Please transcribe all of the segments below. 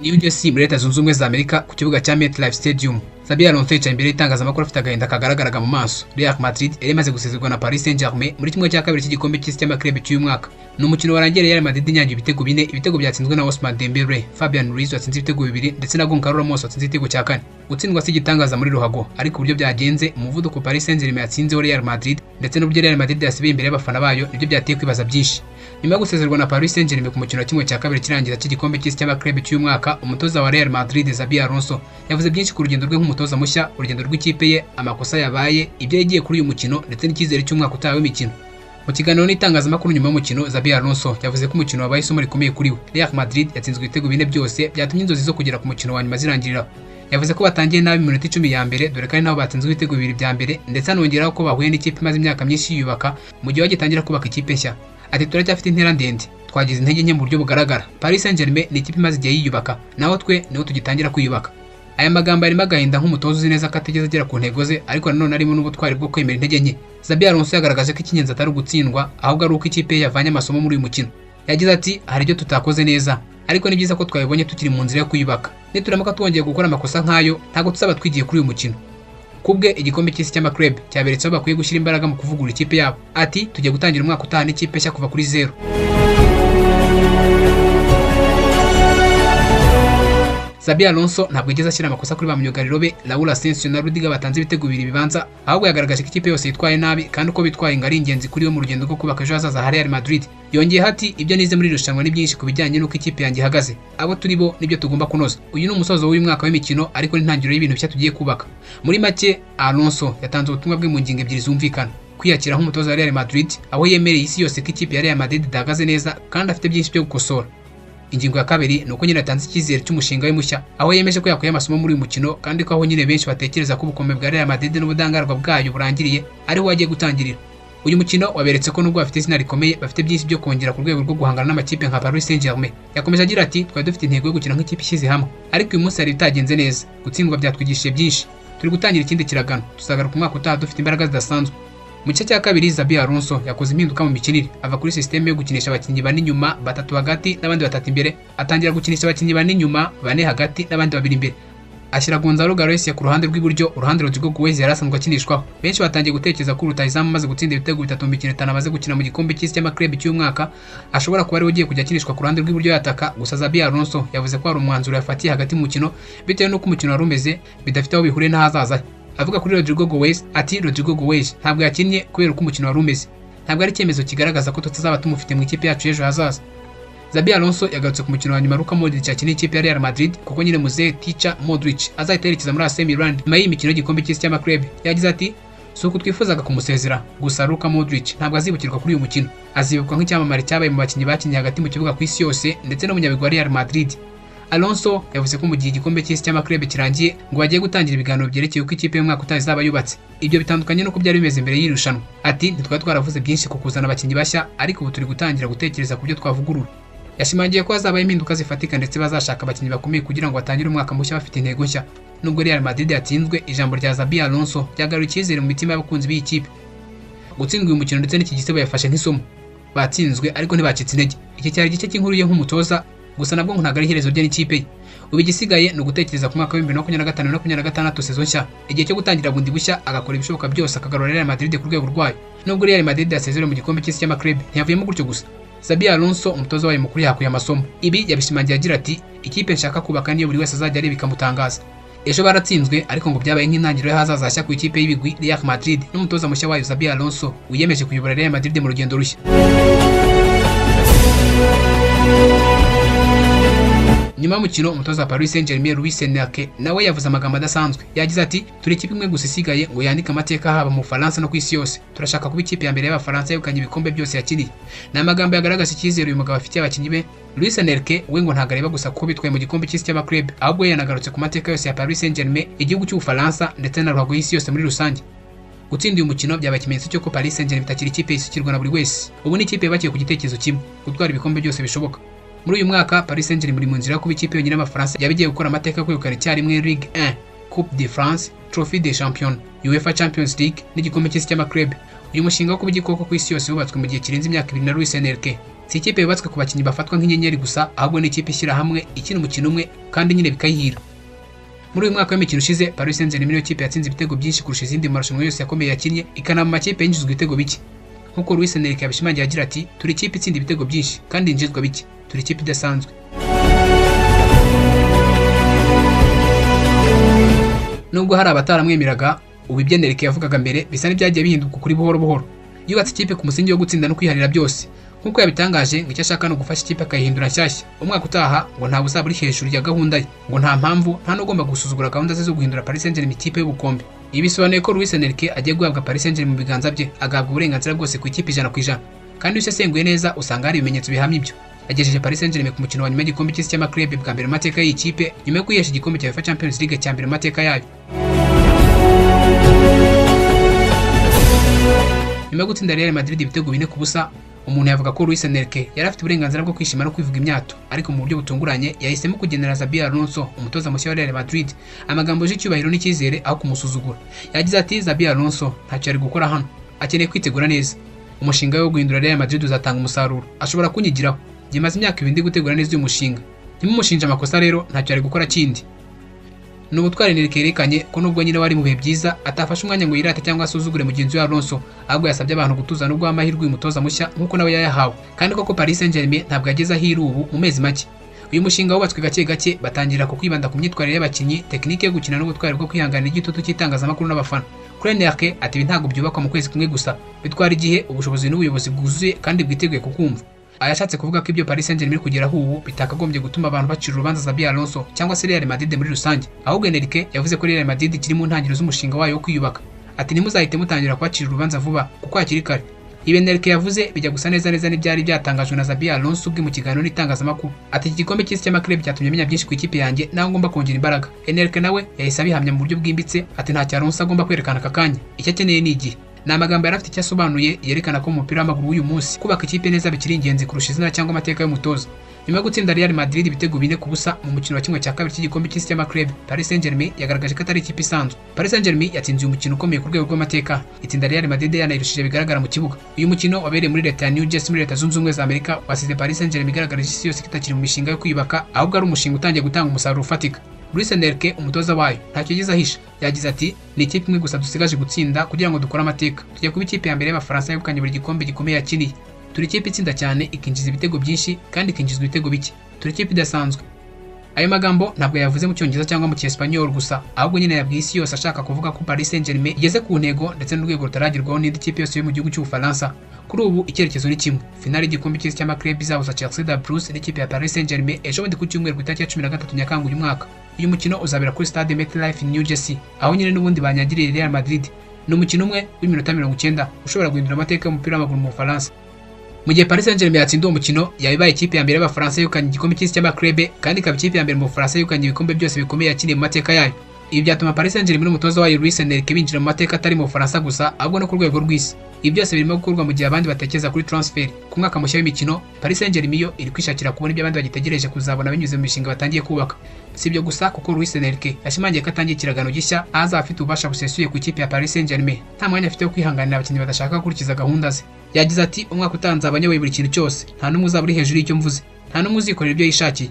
New Jersey muri Leta Zunze Ubumwe za Amerika ku kibuga cya MetLife Stadium. Xabi Alonso yicaye imbere y'itangazamakuru afite agahinda kagaragaraga mu maso. Real Madrid yari imaze gusezerwa na Paris Saint-Germain muri kimwe cya kabiri cy'igikombe cy'isi cy'amaklub cy'uyu mwaka. Ni umukino warangiye Real Madrid inyagiye ibitego bine, ibitego byatsinzwe na Ousmane Dembele, Fabian Ruiz watsinze ibitego bibiri ndetse na Goncalo Ramos watsinze igitego cya kane. Gutsindwa si igitangaza muri ruhago, ariko uburyo byagenze, umuvuduko Paris Saint-Germain yatsinzeho Real Madrid ndetse n'uburyo Real Madrid yasibiye imbere y'abafana bayo nibyo byateye kwibaza byinshi. Nyuma yo gusezerwa na Paris Saint-Germain ku mukino wa kimwe cya kabiri kirangiza cy'igikombe cy'isi cy'amaklub cy'uyu mwaka, umutoza wa Real Madrid Xabi Alonso yavuze byinshi ku rugendo rwe nk'umutoza mushya, urugendo rw'ikipe ye, amakosa yabaye, ibyo yagiye kuri uyu mukino ndetse n'icyizere cy'umwaka utaha w'imikino. Mu kiganiro n'itangazamakuru nyuma y'umukino, Xabi Alonso yavuze ko umukino wabaye isomo rikomeye kuri we. Real Madrid yatsinzwe ibitego bine byose byatumye inzozi zo kugera ku mukino wa nyuma zirangirira. Yavuze ko batangiye nabi mu minota 10 ya mbere, dore kandi nabo batsinzwe ibitego bibiri bya mbere, ndetse anongeraho ko bahuye n'ikipe imaze imyaka myinshi yiyubaka mu gihe bagitangira kubaka ikipe nshya. Ati turacyafite intera ndende, twagize intege nke mu buryo bugaragara. Paris Saint-Germain ni ikipe imaze igihe yiyubaka, naho twe niho tugitangira kwiyubaka. Aya magambo arimo agahinda nk'umutoza uzi neza ko atigeze agera ku ntego ze, ariko nanone arimo n'ubutwari bwo kwemera intege nke. Xabi Alonso yagaragaje ko icy'ingenzi atari ugutsindwa, ahubwo ari uko ikipe ye yavanye amasomo muri uyu mukino. Yagize ati hari ibyo tutakoze neza, ariko ni byiza ko twabibonye tukiri mu nzira yo kwiyubaka. Nituramuka twongeye gukora amakosa nk'ayo, ntabwo tuzaba twigiye kuri uyu mukino. Kubwe igikombe cy'isi cy'amaklub cyaberetse aho bakwiye gushyira imbaraga mu kuvugurura ikipe yabo. Ati tugiye gutangira umwaka utaha n'ikipe nshya kuva kuri zero. Xabi Alonso ntabwo yigeze ashyira amakosa kuri ba myugariro be Raul Asensio na Rudiger batanze ibitego bibiri bibanza, ahubwo yagaragaje ko ikipe yose yitwaye nabi kandi uko bitwaye ngo ari ingenzi kuri we mu rugendo rwo kubaka ejo hazaza ha Real Madrid. Yongeyeho ati ibyo nize muri irushanwa ni byinshi ku bijyanye n'uko ikipe yanjye ihagaze, abo turi bo nibyo tugomba kunoza. Uyu ni umusozo w'uyu mwaka w'imikino ariko n'intangiriro y'ibintu bishya tugiye kubaka. Muri make Alonso yatanze ubutumwa bwe mu ngingo ebyiri zumvikana: kwiyakira nk'umutoza wa Real Madrid, aho yemereye isi yose ko ikipe ya Real Madrid idahagaze neza kandi afite byinshi byo gukosora. Ingingo ya kabiri ni uko nyine atanze icyizere cy'umushinga we mushya, aho yemeje ko yakuye amasomo muri uyu mukino kandi ko aho nyine benshi batekereza ko ubukombe bwa Real Madrid n'ubudahangarwa bwayo burangiriye ariho wagiye gutangirira. Uyu mukino waberetse ko nubwo bafite izina rikomeye bafite byinshi byo kongera ku rwego rwo guhangana n'amakipe nka Paris Saint-Germain. Yakomeje agira ati twari dufite intego yo gukina nk'ikipe ishyize hamwe, ariko uyu munsi hari ibitagenze neza. Gutsindwa byatwigishije byinshi, turi gutangira ikindi kiragano, tuzagaruka umwaka utaha dufite imbaraga zidasanzwe. Mu gice cya kabiri Xabi Alonso yakoze impinduka mu mikinire, ava kuri systeme yo gukinisha abakinnyi bane inyuma, batatu hagati n'abandi batatu imbere, atangira gukinisha abakinnyi bane inyuma, bane hagati n'abandi babiri imbere. Ashyira Gonzalo Garcia ku ruhande rw'iburyo, uruhande Rodrigo Goes yari asanzwe akinishwaho. Benshi batangiye gutekereza ko rutahizamu amaze gutsinda ibitego bitatu mu mikino itanu amaze gukina mu gikombe cy'isi cy'amaklub cy'uyu mwaka, ashobora kuba ariwe ugiye kujya akinishwa ku ruhande rw'iburyo yataka. Gusa Xabi Alonso yavuze ko hari umwanzuro yafatiye hagati mu mukino bitewe n'uko umukino wari umeze, bidafite aho bihuriye n'ahazaza he. Avuga kuri Rodrigo Goes ati Rodrigo Goes ntabwo yakinnye kubera uko umukino wari umeze, ntabwo ari icyemezo kigaragaza ko tutazaba tumufite mu ikipe yacu y'ejo hazaza. Xabi Alonso yagarutse ku mukino wa nyuma Luka Modric yakiniye ikipe ya Real Madrid, kuko nyine muzehe Ticha Modric azahita yerekeza muri AC Milan nyuma y'iyi mikino y'igikombe cy'isi cy'amaklub. Yagize ati si uku twifuzaga kumusezera, gusa Luka Modric ntabwo azibukirwa kuri uyu mukino, azibukwa nk'icyamamare cyabaye mu bakinnyi bakinnye hagati mu kibuga ku isi yose ndetse n'umunyabigwi wa Real Madrid. Alonso yavuze ko mu gihe igikombe cy'isi cy'amaklub kirangiye ngo bagiye gutangira ibiganiro byerekeye uko ikipe y'umwaka utaha izaba yubatse. Ibyo bitandukanye n'uko byari bimeze mbere y'irushanwa. Ati ntitwari twaravuze byinshi ku kuzana abakinnyi bashya, ariko ubu turi gutangira gutekereza ku byo twavugurura. Yashimangiye ko hazabaho impinduka zifatika ndetse bazashaka abakinnyi bakomeye kugira ngo batangire umwaka mushya bafite intego nshya. Nubwo Real Madrid yatsinzwe, ijambo rya Xabi Alonso ryagaruye icyizere mu mitima y'abakunzi b'iyi kipe. Gutsindwa uyu mukino ndetse n'iki gisebo yafashe nk'isomo. Batsinzwe ariko ntibacitse intege. Iki cyari igice cy'inkuru ye nk'umutoza, gusa nabwo ngo ntabwo ari iherezo rye n'ikipe ye. Ubu igisigaye ni ugutekereza ku mwaka wa 2025 na 2026 sezo nshya, igihe cyo gutangira bundi bushya, agakora ibishoboka byose akagarura Real Madrid ku rwego rwayo. Nubwo Real Madrid yasezerewe mu gikombe cy'isi cy'amaklub, ntiyavuyemo gutyo gusa. Xabi Alonso umutoza wayo mukuru yakuye amasomo. Ibi yabishimangiye agira ati ikipe nshaka kubaka niyo buri wese azajya areba ikamutangaza. Ejo baratsinzwe ariko ngo byabaye nk'intangiriro y'ahazaza hashya ku ikipe y'ibigwi Real Madrid n'umutoza mushya wayo Xabi Alonso wiyemeje kuyobora Real Madrid mu rugendo rushya. Nyuma y'umukino umutoza wa Paris Saint-Germain Luis Enrique nawe yavuze amagambo adasanzwe. Yagize ati turi ikipe imwe gusa isigaye ngo yandike amateka haba mu Bufaransa no ku isi yose. Turashaka kuba ikipe ya mbere y'Abafaransa yegukanye ibikombe byose yakiniye. Ni amagambo yagaragaza icyizere uyu mugabo afitiye abakinnyi be. Luis Enrique we ngo ntabwo areba gusa kuko bitwaye mu gikombe cy'isi cy'amaklub, ahubwo yanagarutse ku mateka yose ya Paris Saint-Germain, igihugu cy'Ubufaransa ndetse na ruhago y'isi yose muri rusange. Gutsinda uyu mukino byaba ikimenyetso cy'uko Paris Saint-Germain itakiri ikipe isukirwa na buri wese. Ubu ni ikipe yubakiye ku gitekerezo kimwe, gutwara ibikombe byose bishoboka. Muri uyu mwaka Paris Saint-Germain iri mu nzira yo kuba ikipe yonyine y'Abafaransa yaba igiye gukora amateka yo kwegukana icyarimwe Ligue 1, Coupe de France, Trophée des Champions, UEFA Champions League n'igikombe cy'isi cy'amaklub. Uyu mushinga wo kuba igikoko ku isi yose wubatswe mu gihe kirenze imyaka 2 na Luis Enrique. Si ikipe yubatswe ku bakinnyi bafatwa nk'inyenyeri gusa, ahubwo ni ikipe ishyira hamwe, ikina umukino umwe kandi nyine bikayihira. Muri uyu mwaka w'imikino ushize, Paris Saint-Germain niyo kipe yatsinze ibitego byinshi kurusha izindi mu marushanwa yose yakomeye yakinnye, ikanaba mu makipe yinjizwa ibitego bike. Nk'uko Luis Enrique yabishimangiye agira ati turi ikipe itsinda ibitego byinshi kandi yinjizwa bike, turi ikipe idasanzwe. Nubwo hari abataramwemeraga, ubu ibyo Enrique yavugaga mbere bisa n'ibyagiye bihinduka kuri buhoro buhoro. Yubatse ikipe ku musingi wo gutsinda no kwiharira byose. Nk'uko yabitangaje, ngo icyo ashaka ni ugufasha ikipe akayihindura nshyashya. Umwaka utaha ngo ntawe uzaba uri hejuru ya gahunda ye, ngo nta mpamvu nta n'ugomba gusuzugura gahunda ze zo guhindura Paris Saint-Germain ikipe y'ubukombe. Ibi bisobanuye ko Luis Enrique agiye guhabwa Paris Saint-Germain mu biganza bye, agahabwa uburenganzira bwose ku ikipe 100%. Kandi iyo usesenguye neza usanga hari ibimenyetso bihamya ibyo. Yagejeje Paris Saint-Germain ku mukino wa nyuma y'igikombe cy'isi cy'amaklube bwa mbere mu mateka y'iyi kipe, nyuma yo kwihesha igikombe cya UEFA Champions League cya mbere mu mateka yayo. Nyuma yo gutsinda Real Madrid ibitego 4-0, umuntu yavuga ko Luis Enrique yari afite uburenganzira bwo kwishima no kwivuga imyato, ariko mu buryo butunguranye yahisemo kugenera Xabi Alonso, umutoza mushya wa Real Madrid, amagambo y'icyubahiro n'icyizere aho kumusuzugura. Yagize ati Xabi Alonso ntacyo ari gukora hano, akeneye kwitegura neza. Umushinga we wo guhindura Real Madrid uzatanga umusaruro, ashobora kunyigiraho. Njye maze imyaka 2 ndi gutegura neza uyu mushinga. Ntimumushinje amakosa rero, ntacyo ari gukora kindi. Ni ubutwari Enrique yerekanye ko nubwo nyine wari mu bihe byiza atafashe umwanya ngo yirate cyangwa asuzugure mugenzi we Alonso, ahubwo yasabye abantu gutuza no guha amahirwe uyu mutoza mushya nk'uko nawe yayahawe. Kandi koko Paris Saint-Germain ntabwo yageze aho iri ubu mu mezi make. Uyu mushinga wubatswe gake gake, batangira ku kwibanda ku myitwarire y'abakinnyi, tekinike yo gukina n'ubutwari bwo kwihanganira igitutu cy'itangazamakuru n'abafana. Kuri Enrique ati ibi ntabwo byubakwa mu kwezi kumwe gusa, bitwara igihe, ubushobozi n'ubuyobozi bwuzuye kandi bwiteguye kukumva. Ayashatse kuvuga ko ibyo Paris Saint-Germain kugeraho ubu bitakagombye gutuma abantu bacira urubanza Xabi Alonso cyangwa se Real Madrid muri rusange. Ahubwo Enrique yavuze ko Real Madrid ikiri mu ntangiriro z'umushinga wayo wo kwiyubaka. Ati ntimuzahite mutangira kubacira urubanza vuba kuko hakiri kare. Ibi Enrique yavuze bijya gusa neza neza n'ibyari byatangajwe na Xabi Alonso ubwe mu kiganiro n'itangazamakuru. Ati iki gikombe cy'isi cy'amaklube cyatumye menya byinshi ku ikipe yanjye naho ngomba kongera imbaraga. Enrique nawe yahise abihamya mu buryo bwimbitse ati ntacyo Alonso agomba kwerekana aka kanya, icyo akeneye ni igihe. Ni amagambo yari afite icyo asobanuye yerekana ko mu mupira w'amaguru w'uyu munsi kubaka ikipe neza bikiri ingenzi kurusha izina cyangwa amateka y'umutoza. Nyuma yo gutsinda Real Madrid ibitego 4-0 mu mukino wa 1/2 cy'igikombe cy'isi cy'amaklube, Paris Saint-Germain yagaragaje ko atari ikipe isanzwe. Paris Saint-Germain yatsinze uyu mukino ukomeye ku rwego rw'amateka, itsinda Real Madrid yanayirushije bigaragara mu kibuga. Uyu mukino wabereye muri leta ya New Jersey muri Leta Zunze Ubumwe za Amerika, wasize Paris Saint-Germain igaragarije isi yose ko itakiri mu mishinga yo kwiyubaka, ahubwo ari umushinga utangiye gutanga umusaruro ufatika. Luis Enrique umutoza wayo ntacyo yigeze ahisha, yagize ati ni ikipe imwe gusa dusigaje gutsinda kugira ngo dukore amateka, tujya kuba ikipe ya mbere y'Abafaransa yegukanye buri gikombe gikomeye yakiniye. Turi ikipe itsinda cyane, ikinjiza ibitego byinshi kandi ikinjizwa ibitego bike, turi ikipe idasanzwe. Ayo magambo ntabwo yavuze mu Cyongereza cyangwa mu Cyesipanyol gusa, ahubwo nyine yabwiye isi yose ashaka kuvuga ko Paris Saint-Germain igeze ku ntego ndetse n'urwego rutaragerwaho n'indi kipe yose yo mu gihugu cy'Ubufaransa. Kuri ubu icyerekezo ni kimwe, finale y'igikombe cy'isi cy'amaklube izahuza Chelsea da Blues n'ikipe ya Paris Saint-Germain ejo bundi ku cyumweru ku itariki ya 13 Nyakanga uyu mwaka. Uyu mukino uzabera kuri stade MetLife in New Jersey, aho nyine n'ubundi banyagiriye Real Madrid. Ni umukino umwe w'iminota 90 ushobora guhindura amateka y'umupira w'amaguru mu Bufaransa. Mu gihe Paris Saint-Germain yatsinda uwo mukino, yaba ibaye ikipe ya mbere y'Abafaransa yegukanye igikombe cy'isi cy'amaklube kandi ikaba ikipe ya mbere mu Bufaransa yegukanye ibikombe byose bikomeye yakiniye mu mateka yayo. Ibi byatuma Paris Saint-Germain n'umutoza wayo Luis Enrique binjira mu mateka atari mu Bufaransa gusa, ahubwo no ku rwego rw'isi. Ibi byose birimo gukorwa mu gihe abandi batekereza kuri transfer. Ku mwaka mushya w'imikino, Paris Saint-Germain yo iri kwishakira kubona ibyo abandi bagitegereje kuzabona binyuze mu mishinga batangiye kubaka. Si ibyo gusa kuko Luis Enrique yashimangiye ko atangiye ikiragano gishya, aho azaba afite ububasha busesuye ku ikipe ya Paris Saint-Germain. Nta mwanya afite wo kwihanganira abakinnyi badashaka gukurikiza gahunda ze. Yagize ati umwaka utaha nzaba nyoboye buri kintu cyose, nta n'umwe uzaba uri hejuru y'icyo mvuze, nta n'umwe uzikorera ibyo yishakiye.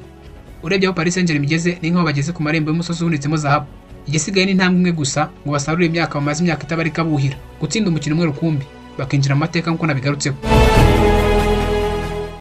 Urebye aho Paris Saint-Germain igeze ni nk'aho bageze ku marembo y'umusozi uhunitsemo zahabu. Igisigaye ni intambwe imwe gusa ngo basarure imyaka bamaze imyaka itabarika buhira, gutsinda umukino umwe rukumbi, bakinjira mu mateka nk'uko nabigarutseho.